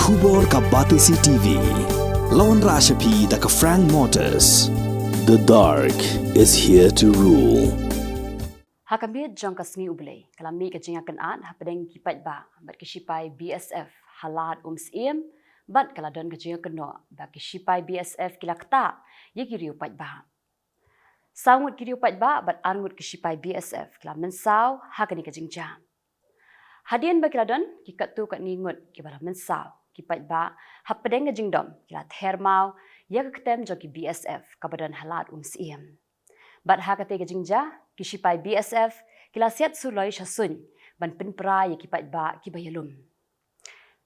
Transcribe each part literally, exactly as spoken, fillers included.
Khubor ka Batesi T V. Lawan Rashapi da ka Frank Motors. The dark is here to rule. Ha ka miet jong ka sngi U Blei, ka la mih ka jingïakynad hapdeng ki paidbah bad ki shipai B S F ha Lad Umsyiem, bad ka la don ka jingïakynnoh ba ki shipai B S F ki la ktah ïa ki riew paidbah. Saw ngut ki riew paidbah bad ar ngut ki shipai B S F ki la mynsaw ha kane ka jingjia. Hadien ba ki la don ki katto katne ngut kiba la mynsaw, ki paidbah hapdeng ka jingdom ki la ther maw ïa ka ktem jong ki B S F kaba don ha Lad Umsyiem. Bad ha katei ka jingjia, ki shipai B S F ki la siat suloi sha suiñ ban pynpra ïa ki paidbah kiba ïalum.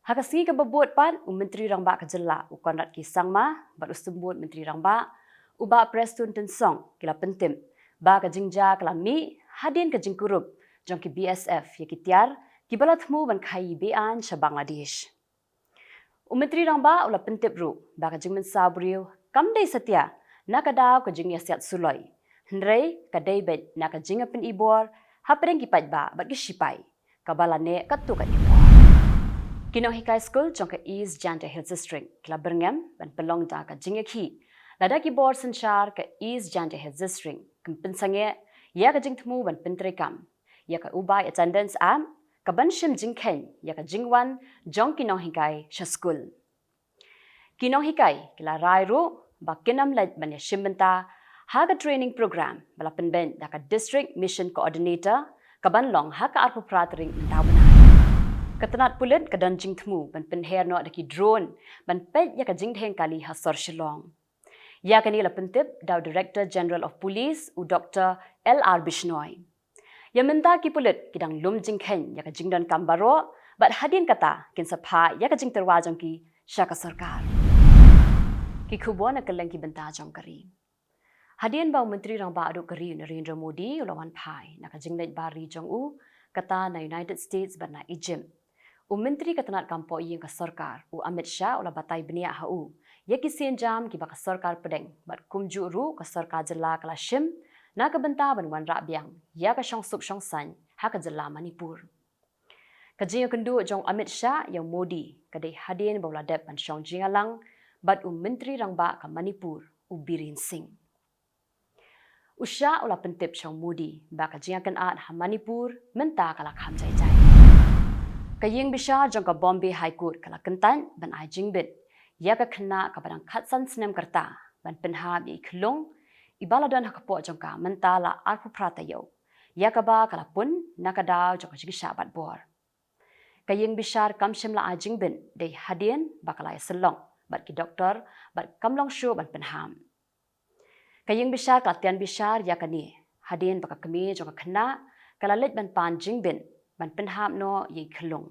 Ha ka sngi kaba bud pat, u Myntri Rangbah ka jylla, u Conrad K Sangma, bad u Symbud Myntri Rangbah, u Bah Prestone Tynsong, ki la pyntip ba ka jingjia ka la mih hadien ka jingkurup jong ki B S F ïa ki tiar kiba la thmu ban khaii be-aiñ sha Bangladesh. U Myntri Rangbah u la pyntip ruh ba ka jingmynsaw briew kam dei satia na ka daw ka jingïasiat suloi, hynrei ka dei beit na ka jingïapyni bor hapdeng ki paidbah bad ki shipai, kaba la neh katto katne por. Ki nonghikai skul jong ka East Jaintia Hills District ki la byrngem ban pynlong da ka jingïakhih lada ki bor synshar ka East Jaintia Hills District kin pynsangeh ïa ka jingthmu ban pyntreikam ïa ka U Bai Attendance Act, kaban shim jingkheiñ ïa ka jingwan jong ki nonghikai sha skul. Ki nonghikai ki la rai ruh ba kin ym leit ban ïashim bynta ha ka training program ba la pynbeit da ka District Mission Coordinator, kaban long ha ka arphew phra tarik mynta u bnai. Ka tnat pulit ka don jingthmu ban pynher noh da ki drone ban peit ïa ka jingdheng kali ha sor Shillong. Ïa kane la pyntip da u Director General of Police, u Doktor L R Bishnoi. Ïa mynta ki pulit ki dang lum jingkheiñ ïa ka jingdonkam baroh, bad hadien kata kin sa phah ïa ka jingtyrwa jong ki sha ka sorkar. Ki khubor na kylleng ki bynta jong ka ri. Hadien ba u Myntri Rangbah haduh ka ri, u Narendra Modi, u la wan phai na ka jingleit bar ri jong u, kata na United States bad na Egypt, u Myntri ka tnat kam pohïing ka sorkar, u Amit Shah, u la batai bniah ha u ïa ki sienjam kiba ka sorkar pdeng, bad kumjuh ruh ka sorkar jylla ka la shim na ka bynta ban wanrah biang ïa ka shongsuk shongsaiñ ha ka jylla Manipur. Ka jingïakynduh jong u Amit Shah ïa u Modi ka dei hadien ba u la dep ban shong jingïalang bad u Myntri Rangbah ka Manipur, u Biren Singh. U Shah u la pyntip sha u Modi ba ka jingïakynad ha Manipur mynta ka la kham jai jai. Ka ïing bishar jong ka Bombay High Court ka la kyntait ban ai jingbit ïa ka khynnah kaba dang khatsan snem ka rta ban pynhap ïa i khyllung iba la don ha kpoh jong ka mynta la arphew phra taïew, ïa kaba ka la pun na ka daw jong ka jingshah bat bor. Ka ïing bishar kam shym la ai jingbit dei hadien ba ka la ïasyllok bad ki doktor bad kam long shuh ban pynhap. Ka ïing bishar ka la tian bishar ïa kane hadien ba ka kmie jong ka khynnah ka la leit ban pan jingbit ban pynhap noh ïa i khyllung.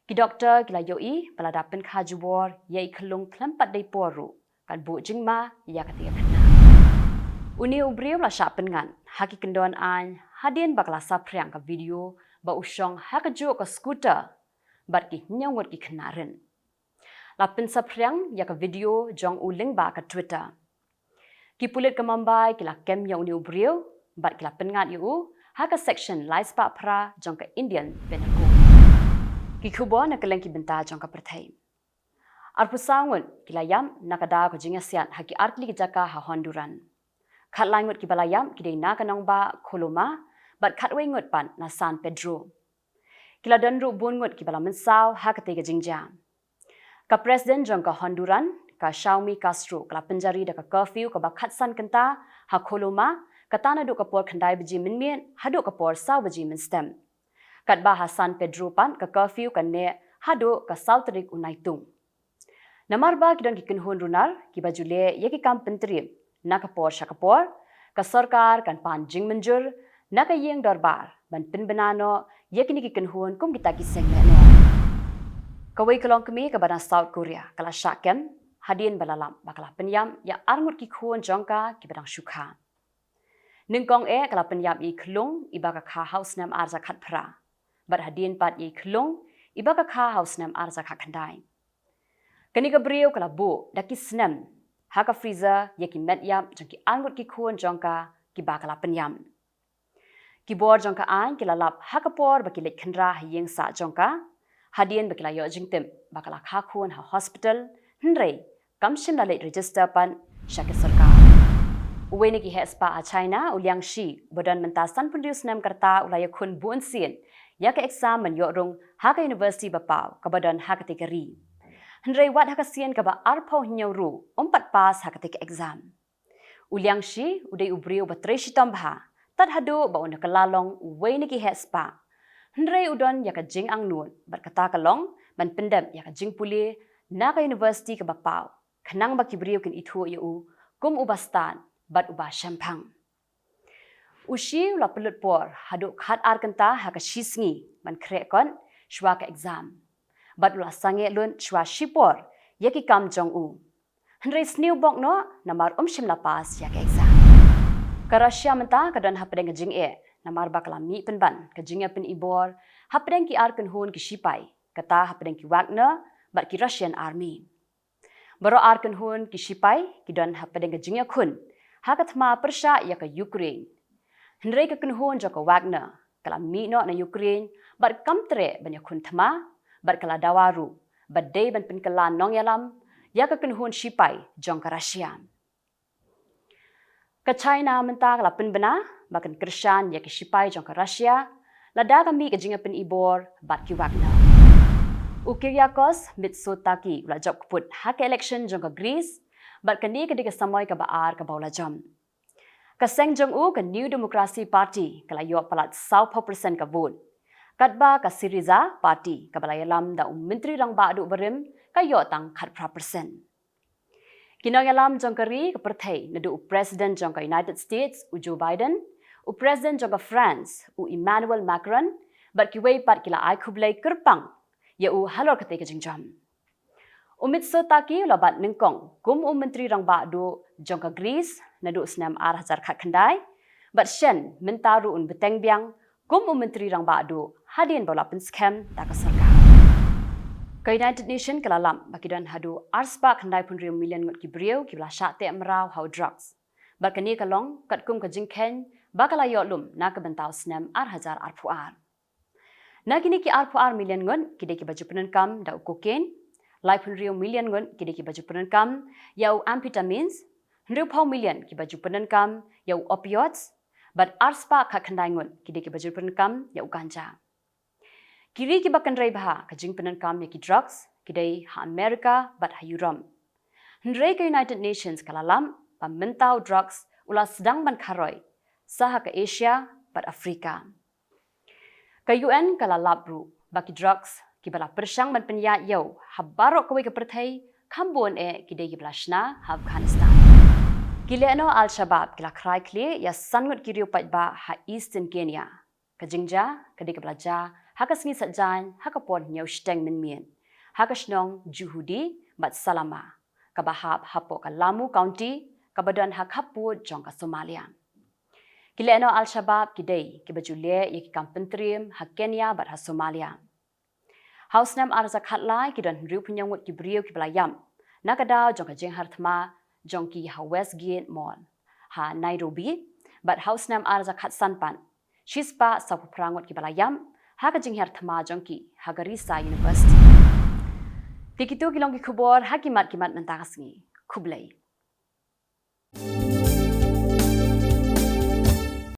Ki doktor ki la ïohi ba lada pynkha jubor ïa i khyllung khlem pat dei por ruh, kan buh jingma ïa kata ka khynnah. Une u briew la shah pynngat ha ki kyndon aiñ hadien ba ka la saphriang ka video ba u shong ha kajuh ka scooter bad ki hynñiew ngut ki khynnah rit. La pynsaphriang ïa ka video jong u lyngba ka Twitter. Ki pulit ka Mumbai ki la kem ïa une u briew bad ki la pynngat ïa u ha ka section lai spah phra jong ka Indian Penal Code. Ki khubor na kylleng ki bynta jong ka pyrthei. Arphew saw ngut ki la ïap na ka daw ka jingïasiat ha ki artylli ki jaka ha Honduran. Khatlai ngut kiba la ïap ki dei na ka nongbah Coloma bad khatwei ngut pat na San Pedro. Ki la don ruh bun ngut kiba la mynsaw ha katei ka jingjia. Ka President jong ka Honduran, ka Xiomara Castro, ka la pynjari da ka curfew kaba khatsan kynta ha Coloma, kata naduh ka por khyndai baje mynmiet haduh ka por saw baje mynstep. Katba ha San Pedro pat ka curfew kan neh haduh ka saw tarik u Naitung. Namar ba ki don ki kynhun runar kiba ju leh ïa ki kam pyntriem na ka por sha ka por, ka sorkar kan pan jingmynjur na ka ïing dorbar ban pynbna noh ïa kine ki kynhun kum kita ki seng lehnoh. Kawei ka longkmie kaba na South Korea ka la shah kem hadien ba la lap ba ka la pynïap ïa ar ngut ki khun jong ka kiba dang shu kha. Nyngkong eh ka la pynïap ïa i khyllung iba ka kha ha u snem ar hajar khatphra, bad hadien pat ïa i khyllung iba ka kha ha u snem ar hajar khatkhyndai. Kane ka briew ka la buh da ki snem ha ka freezer ïa ki met ïap jong ki ar ngut ki khun jong ka kiba ka la pynïap. Ki bor jong ka aiñ ki la lap ha ka por ba ki leit khynra ha ïing sah jong ka, Hadien ba ki la ïoh jingtip ba ka la kha khun ha hospital, hynrei kam shym la leit register pat sha ka sorkar. Uwei na ki heh spah ha China, u Liang Shi, ba don mynta sanphew hynriew snem ka rta, u la ïakhun bunsien ïa ka exam ban ïoh rung ha ka university ba paw kaba don ha katei ka ri. Hynrei wat ha ka sien kaba arphew hynñiew ruh um pat pass ha katei ka exam. U Liang Shi u dei u briew ba trei shitom bha, tad haduh ba u na kylla long uwei na ki heh spah. Hynrei u don ïa ka jingangnud bad kata ka long ban pyndep ïa ka jingpule na ka university kaba paw, khnang ba ki briew kin ithuh ïa u kum uba stad bad uba shemphang. U Shi u la pynlut por haduh khat ar kynta ha ka shisngi ban khreh kot shuwa ka exam, bad u la sangeh lut shuwa shipor ïa ki kam jong u. Hynrei sniew bok noh namar um shym la pass ïa ka exam. Ka Russia mynta ka don hapdeng ka jingeh namar ba ka la mih pynban ka jingïapynibor hapdeng ki ar kynhun ki shipai, kata hapdeng ki Wagner bad ki Russian Army. Baroh ar kynhun ki shipai ki don hapdeng ka jingïakhun ha ka thma pyrshah ïa ka Ukraine. Hynrei ka kynhun jong ka Wagner ka la mih noh na Ukraine bad kam treh ban ïakhun thma, bad ka la dawa ruh ba dei ban pynkylla nongïalam ïa ka kynhun shipai jong ka Russia. Ka China mynta ka la pynbna ba kan kyrshan ïa ki shipai jong ka Russia lada ka mih ka jingïapynibor bad ki Wagner. U Kyriakos Mitsotakis u la jop kput ha ka election jong ka Greece, bad kane ka dei ka samoi kaba ar kaba u la jop. Ka seng jong u, ka New Democracy Party, ka la ïoh palat sawphew percent ka vote, katba ka Syriza Party kaba la ïalam da u Myntri Rangbah Duh barim ka ïoh tang khatphra percent. Ki nongïalam jong ka ri ka pyrthei, naduh u President jong ka United States u Joe Biden, u President jong ka France u Emmanuel Macron, bad kiwei pat ki la ai khublei kyrpang ïa u halor katei ka jingjop. U Mitsotakis u la bat nyngkong kum u Myntri Rangbah Duh jong ka Greece naduh u snem ar hajar khatkhyndai, bad shen mynta ruh un bteng biang kum u Myntri Rangbah Duh hadien ba u la pynskhem da ka sorkar. Ka United Nations ka la lap ba ki don haduh arspah khyndaiphew hynriew million ngut ki briew kiba la shah teh mraw ha u drugs, bad kane ka long katkum ka jingkheiñ ba ka la ïoh lum na ka bynta u snem ar hajar arphew ar. Na kine ki arphew ar million ngut ki dei kiba ju pyndonkam da u cocaine, laiphew hynriew million ngut ki dei kiba ju pyndonkam ïa u amphetamines, hynriewphew million kiba ju pyndonkam ïa u opioids, bad arspah khatkhyndai ngut ki dei kiba ju pyndonkam ïa u ganja. Ki ri kiba kynrei bha ka jingpyndonkam ïa ki drugs ki dei ha America bad ha Europe. Hynrei ka United Nations ka la lap ba mynta u drugs u la sdang ban kharoi sa ha ka Asia bad Africa. Ka U N ka la lap ruh ba ki drugs kiba la pyrshang ban pynïaid ïew ha baroh kawei ka pyrthei, kham bun eh ki dei kiba la shna ha Afghanistan. Ki lehnoh Al-Shabaab ki la khrai khlieh ïa san ngut ki riew paidbah ha Eastern Kenya. Ka jingjia ka dei kaba la jia ha ka sngi Saitjaiñ ha ka por hynñiew shiteng mynmiet ha ka shnong Juhudi bad Salama, kaba hap hapoh ka Lamu County kaba don ha khappud jong ka Somalia. Ki lehnoh Al-Shabaab ki dei kiba ju leh ïa ki kam pyntriem ha Kenya bad ha Somalia. Ha u snem ar hajar khatlai ki don hynriewphew hynñiew ngut ki briew kiba la ïap na ka daw jong ka jinghiar thma jong ki ha Westgate Mall ha Nairobi, bad ha u snem ar hajar khatsan pat shispah sawphew phra ngut kiba la ïap ha ka jinghiar thma jong ki ha Garissa University. Te kito ki long ki khubor ha ki mat ki mat mynta ka sngi. Khublei.